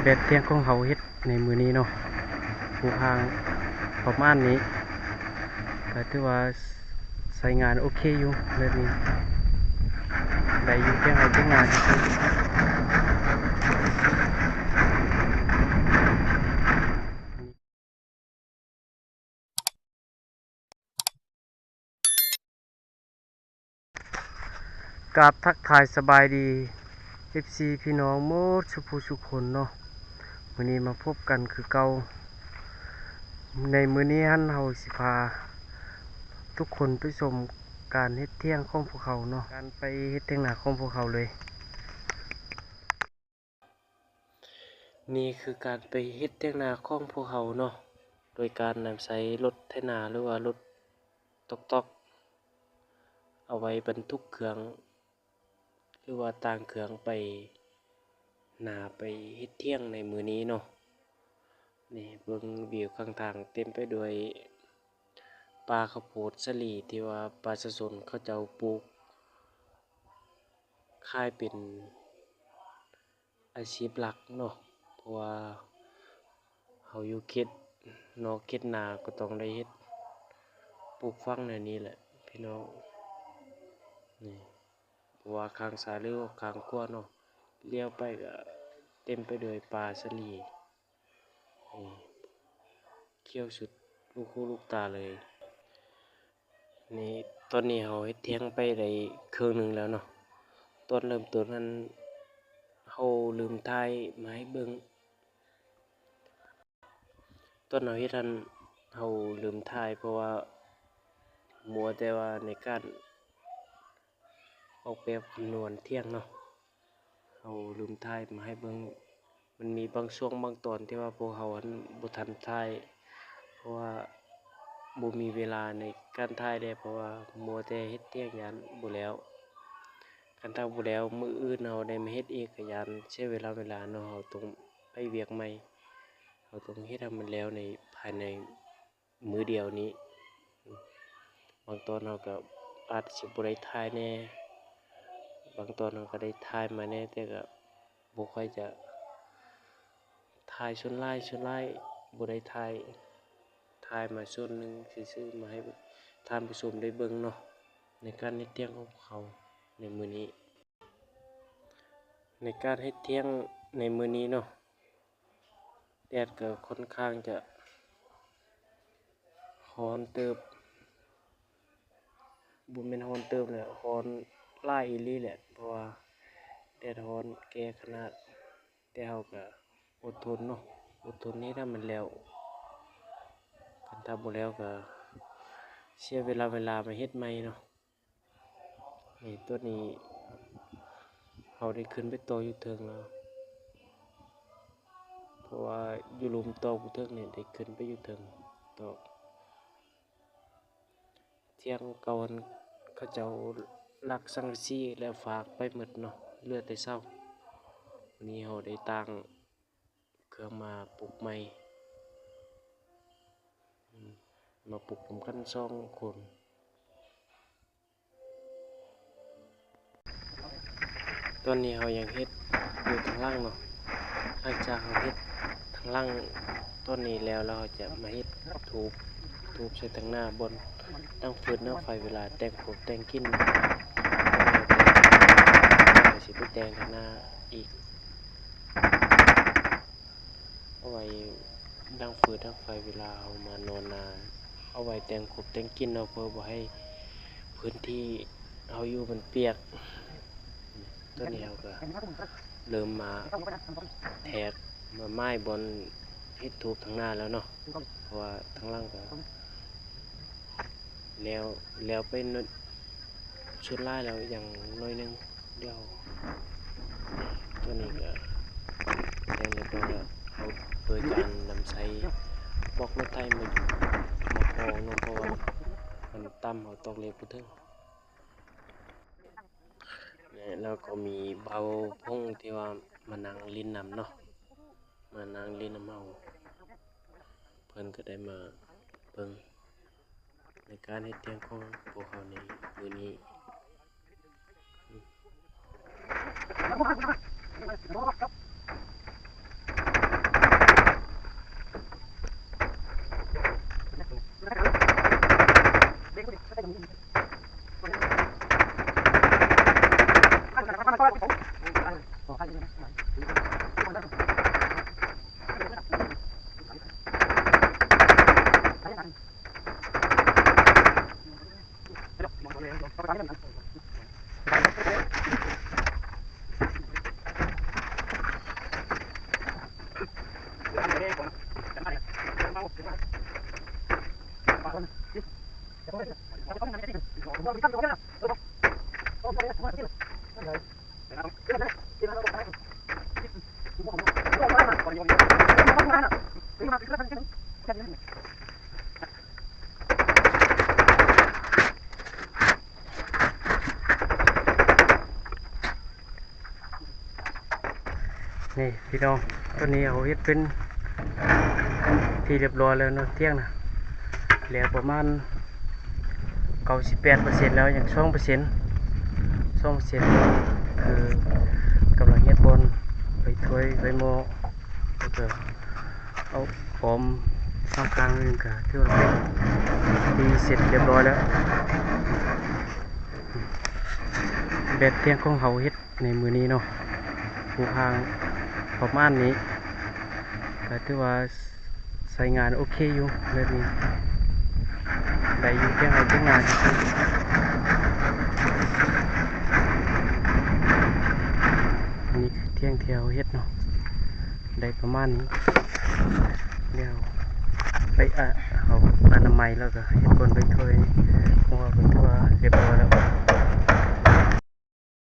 ແບບທຽງຂອງເຮົາເຮັດໃນມື້ນີ້ເນາະ ປູກຫາງປະມານນີ້ ກໍຖືວ່າໃຊ້ງານໂອເຄຢູ່ ແບບນີ້ໄດ້ຢູ່ ທຽງໄຮ່ທຽງນາຊື່ໆ. ກາບທັກທາຍສະບາຍດີ ເອັຟຊີ ພີ່ນ້ອງໝົດສູ່ຜູ້ສູ່ຄົນເນາະ, ມື້ນີ້ມາພົບກັນຄືເກົ່າ. ໃນມື້ນີ້ຫັ້ນ ເຮົາຊິພາທຸກຄົນໄປຊົມການເຮັດທຽງຂອງພວກເຮົາເນາະ, ການໄປເຮັດທຽງນາຂອງພວກເຮົາເລີຍ. ນີ້ຄືການໄປເຮັດທຽງນາຂອງພວກເຮົາເນາະ ໂດຍການນຳໃຊ້ລົດໄຖນາ ຫຼືວ່າລົດຕອກໆ ເອົາໄວ້ບັນທຸກເຄື່ອງ ຫຼືວ່າຕ່າງເຄື່ອງໄປນາ ໄປເຮັດທຽງໃນມື້ນີ້ເນາະ. ນີ້ເບິ່ງວິວຂ້າງທາງເຕັມໄປດ້ວຍປ່າເຂົ້າໂພດສາລີ ທີ່ວ່າປະຊາຊົນເຂົາເຈົ້າປູກ ຂາຍເປັນອາຊີບຫຼັກເນາະ ເພາະວ່າເຮົາຢູ່ເຂດນອກເຂດນາ ກໍຕ້ອງໄດ້ເຮັດປູກຝັງແນວນີ້ແຫຼະພີ່ນ້ອງ. ນີ້ ເພາະວ່າຂ້າງຊ້າຍ ຫຼື ຂ້າງຂວາເນາະ ລ້ຽວໄປກໍເຕັມໄປດ້ວຍປ່າສາລີ. ນີ້ ຂຽວສຸດລູກຫູລູກຕາເລີຍ. ນີ້ ຕອນນີ້ເຮົາເຮັດທຽງໄປໄດ້ເຄິ່ງໜຶ່ງແລ້ວເນາະ. ຕອນເລີ່ມຕົ້ນຫັ້ນ ເຮົາລືມຖ່າຍມາໃຫ້ເບິ່ງ. ຕອນເຮົາເຮັດຫັ້ນ ເຮົາລືມຖ່າຍ ເພາະວ່າມົວແຕ່ວ່າໃນການອອກແບບຄຳນວນທຽງເນາະ. ເຮົາລືມຖ່າຍມາໃຫ້ເບິ່ງ. ມັນມີບາງຊ່ວງບາງຕອນທີ່ວ່າພວກເຮົາຫັ້ນບໍ່ທັນຖ່າຍ ເພາະວ່າບໍ່ມີເວລາໃນການຖ່າຍເດ້ ເພາະວ່າມົວແຕ່ເຮັດທຽງ ຢ້ານບໍ່ແລ້ວ. ຄັນຖ້າບໍ່ແລ້ວ ມື້ອື່ນເຮົາໄດ້ມາເຮັດອີກ ກໍຢ້ານເສຍເວລາ ເວລາເນາະ. ເຮົາຕ້ອງໄປວຽກໃໝ່ ເຮົາຕ້ອງເຮັດໃຫ້ມັນແລ້ວໃນ ພາຍໃນ ມື້ດຽວນີ້. ບາງຕອນເຮົາກໍອາດຊິບໍ່ໄດ້ຖ່າຍແດ່ ບາງຕອນເຮົາກໍໄດ້ຖ່າຍມາແດ່ ແຕ່ກໍບໍ່ຄ່ອຍຈະຖ່າຍ. ສ່ວນຫຼາຍ ສ່ວນຫຼາຍບໍ່ໄດ້ຖ່າຍ ຖ່າຍມາສ່ວນໜຶ່ງຊື່ໆ ມາໃຫ້ທ່ານຜູ້ຊົມໄດ້ເບິ່ງເນາະ ໃນການເຮັດທຽງຂອງເຮົາໃນມື້ນີ້. ໃນການເຮັດທຽງໃນມື້ນີ້ເນາະ ແດດກໍຄ່ອນຂ້າງຈະຮ້ອນເຕີບ, ບໍ່ແມ່ນຮ້ອນເຕີບແຫຼະ, ຮ້ອນຫຼາຍອີ່ຫຼີແຫຼະ, ເພາະວ່າແດດຮ້ອນແກ່ຂະໜາດ, ແຕ່ເຮົາກໍອົດທົນເນາະ, ອົດທົນເຮັດໃຫ້ມັນແລ້ວ, ຄັນຖ້າບໍ່ແລ້ວກໍເສຍເວລາ, ເວລາມາເຮັດໃໝ່ເນາະ. ນີ້ ຕົວນີ້ເຮົາໄດ້ຂຶ້ນໄປຕໍ່ຢູ່ເທິງແລ້ວ, ເພາະວ່າຢູ່ລຸ່ມຕອກຢູ່ເທິງນີ້ ໄດ້ຂຶ້ນໄປຢູ່ເທິງຕອກ. ທຽງເກົ່າຫັ້ນ ເຂົາເຈົ້າລັກສັງກະສີແລ້ວຟາກໄປໝົດເນາະ, ເຫຼືອແຕ່ເສົາ. ມື້ນີ້ເຮົາໄດ້ຕ່າງ ເຄື່ອງມາປຸກໃໝ່, ອືມ ມາປຸກພ້ອມກັນສອງຄົນ. ຕອນນີ້ເຮົາຍັງເຮັດຢູ່ທາງຫຼັງເນາະ, ຫຼັງຈາກເຮົາເຮັດທາງຫຼັງຕອນນີ້ແລ້ວ ແລ້ວເຮົາຈະມາເຮັດທູບ, ທູບໃສ່ທາງໜ້າ ບ່ອນດັງຟືນດັງໄຟ ເວລາແຕ່ງຄົບແຕ່ງກິນ, ເຮົາກໍຊິໄປແຕ່ງທາງໜ້າອີກ. ເອົາໄວ້ດັງຟືນດັງໄຟ ເວລາເຮົາມານອນນາ, ເອົາໄວ້ແຕ່ງຄົບແຕ່ງກິນເນາະ, ເພື່ອບໍ່ໃຫ້ພື້ນທີ່ເຮົາຢູ່ມັນປຽກ. ຕອນນີ້ເຮົາກໍເລີ່ມມາແທກ ມາໝາຍບ່ອນເຮັດທູບທາງໜ້າແລ້ວເນາະ, ເພາະວ່າທາງຫຼັງກໍ ແລ້ວ ແລ້ວໄປໜ້ອຍ ສ່ວນຫຼາຍແລ້ວ ຍັງໜ້ອຍໜຶ່ງດຽວ. ຕົວນີ້ກໍແຕ່ງຮຽບຮ້ອຍແລ້ວ, ເຮົາໂດຍການນຳໃຊ້ບອກລົດໄຖມາ ມາຮອງເນາະ, ເພາະວ່າມັນຕ່ຳ ເຮົາຕອກເຫຼັກບໍ່ເຖິງ. ແລ້ວກໍມີບ່າວພົງທີ່ວ່າມານັ່ງຫຼິ້ນນຳເນາະ, ມານັ່ງຫຼິ້ນນຳເຮົາ, ເພິ່ນກໍໄດ້ມາເບິ່ງ ໃນການເຮັດທຽງຂອງພວກເຮົາໃນມື້ນີ້. ນີ້ພີ່ນ້ອງ ຕອນນີ້ເຮົາເຮັດເປັນທີ່ຮຽບຮ້ອຍແລ້ວເນາະ ຖຽງນະ ແລ້ວປະມານເກົ້າສິບແປດເປີເຊັນແລ້ວ ຍັງສອງເປີເຊັນ ສອງເປີເຊັນ ຄືກຳລັງເຮັດບ່ອນໄວ້ຖ້ວຍໄວ້ໝໍ້ ແລ້ວກໍເອົາປອມຂ້າງໆ ໜຶ່ງ ກໍຖືວ່າເປັນທີ່ເສັດຮຽບຮ້ອຍແລ້ວ. ແບບຖຽງຂອງເຮົາເຮັດໃນມື້ນີ້ເນາະ ປູພາງປະມານນີ້ ກໍຖືວ່າໃຊ້ງານໂອເຄຢູ່ ແບບນີ້ໄດ້ຢູ່ ຖຽງໄຮ່ຖຽງນາຊື່ໆ. ອັນນີ້ຄືຖຽງທີ່ເຮົາເຮັດເນາະ ໄດ້ປະມານນີ້ ດຽວໄປ ອະ ເອົາອະນາໄມ ແລ້ວກໍເຮັດບ່ອນໄວ້ຖ້ວຍ ເພາະວ່າເພິ່ນຖືວ່າຮຽບຮ້ອຍແລ້ວ.